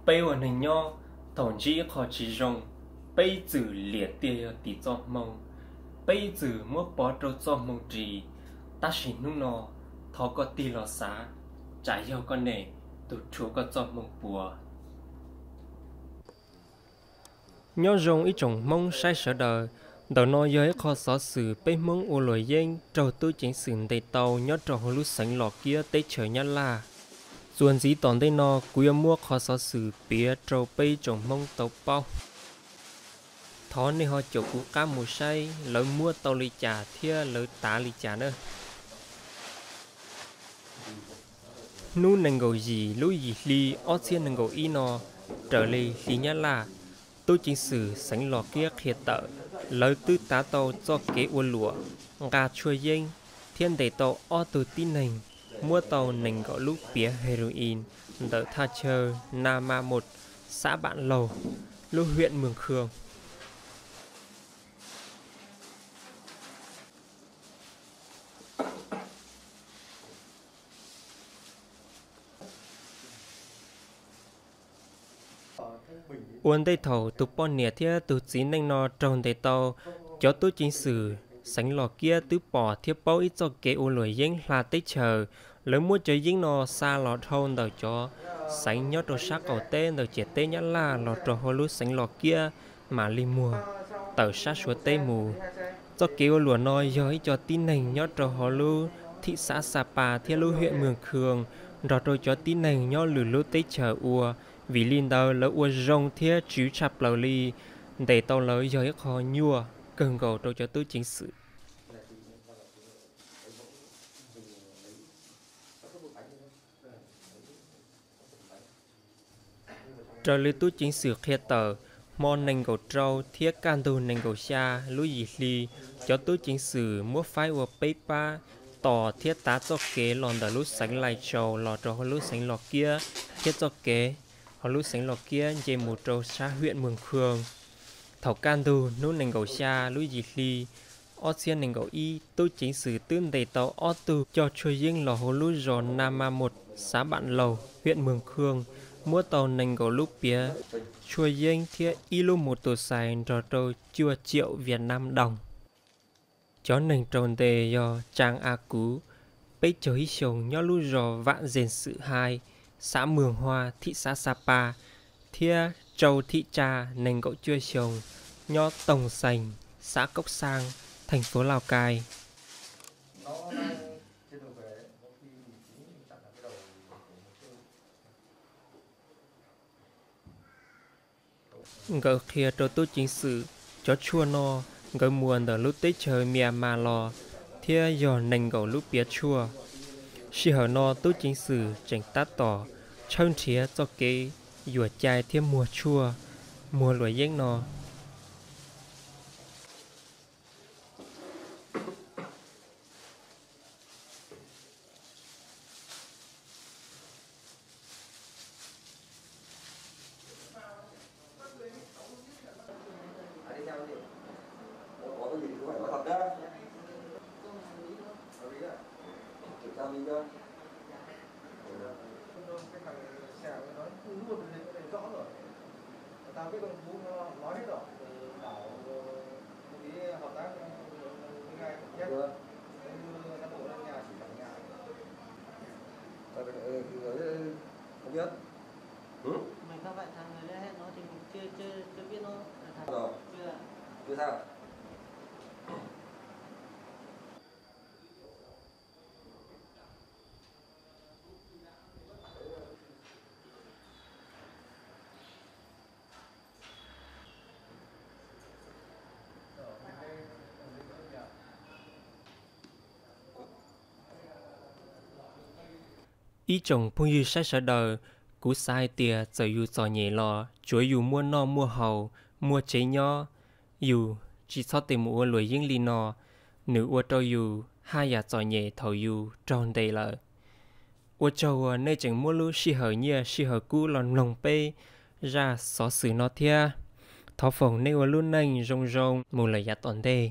Peb ua neeg nyob, thaum ntsib qhov tsis zoo, peb txwm liam tias yog tim txoj hmoo, peb txwm muab pov rau txoj hmoo ris. Tab sis hnub no, thov koj tig los xav, tsam yog koj ne, tus rhuav koj txoj hmoo puas. Nyob zoo ib tsoom Hmoob saib sawv daws, ntawm no yog ib qho xov xwm peb Hmoob ua luam yeeb raug tub ceev xwm ntes tau nyob rau hauv lub xeev Los Kiab teb chaws Nyab Laj. Txuas ntxiv tom ntej no kuv yuav muab qhov xov xwm piav rau peb tsoom Hmoob tau paub. Thov nej ho caum kuv qab mus saib lawv muab tau li cas thiab lawv tav li cas na. Hnub nees nkaum yim lub yim hli ob txhiab nees nkaum ib no, raws li hli Nyab Laj, tub ceev xwm xeev Los Kiab qhia tawm, lawv twb tav tau txoj kev ua luam, nqa tshuaj yeeb, thiab ntes tau ob tug tib neeg, muab tau nees nkaum lub piav heroin ntawm thaj chaw Na Ma Mos, xav Npam Laug, lub hiam Mws Khoo. Ua ntej thaum tus poj niam thiab tus txiv neej no raug ntes tau, cov tub ceev xwm xeev Los Kiab twb pom thiab paub ib txoj kev ua luam yeeb hla teb chaws. Lawv muab cov yeeb no xa los dhau ntawm cov xeev nyob rau sab qaum teb ntawm ciam teb Nyab Laj los rau hauv lub xeev Los Kiab, mam li muag tawm sab Suav teb mus. Txoj kev ua luam no yog ib co tib neeg nyob rau hauv lub thim xav Xa Pa thiab lub hiam Mws Khoo nrog rau cov tib neeg nyob lwm lub teb chaws ua. Vim li ntawd lawv ua zoo thiab tswv tshaj plaws li, ntes tau lawv yog ib qho nyuaj kawg nkaus rau cov tub ceev xwm. Raws li tub ceev xwm qhia tawm, hmo nees nkaum rau thiab kaj ntug nees nkaum xya lub yim hli, cov tub ceev xwm muab faib ua peb pab, tos thiab tav txoj kev los ntawm lub xeev Lais Tsaus los rau hauv lub xeev Los Kiab, thiab txoj kev hauv lub xeev Los Kiab nce mus rau sab hiam Mws Khoo. Thaum kaj ntug hnub nees nkaum xya lub yim hli ob txhiab nees nkaum ib, tub ceev xwm twb ntes tau ob tug coj tshuaj yeeb los hauv lub zos Na Ma Mos, xav Npam Laug, hiam Mws Khoo, muab tau nees nkaum lub piav tshuaj yeeb thiab ib lub mus tus xais nrog rau cuaj ciaum Vietnam doos. Cov neeg raug ntes yog Tsang A Kuv, peb caug ib xyoos, nyob lub zos Vam Zees Xwm Hais, xav Mws Hua, thim xav Xa Pa, thiab Tsau Thim Tsa, nees nkaum cuaj xyoos, nyob Toog Xees, xav Koob Xaab, theej fuav Lauj Kai. Nkawd qhia rau tub ceev xwm, cov tshuaj no nkawd muas ntawm lub teb chaws Myanmar los, thiab yog nees nkaum lub piav tshuaj. Sij hawm no tub ceev xwm tseem tab tom tshawb nrhiav txoj kev yuam cai thiab muag tshuaj, muag luam yeeb no. Ib tsoom phooj ywg saib sawv daws, kuv xav hais tias txawm yus txom nyem los tsuav yus muaj noj muaj haus, muaj tsev nyob, yus tsis txhob tes mus ua luam yeeb li no. Nws ua rau yus haj yam txom nyem thaum yus raug ntes lawm. Ua tsaug uas nej tseem muab lub sij hawm nyiaj sij hawm kub los mloog peb zaj xov xwm no thiab. Thov foom nej ua lub neej zoo zoo mus lawm yav tom ntej.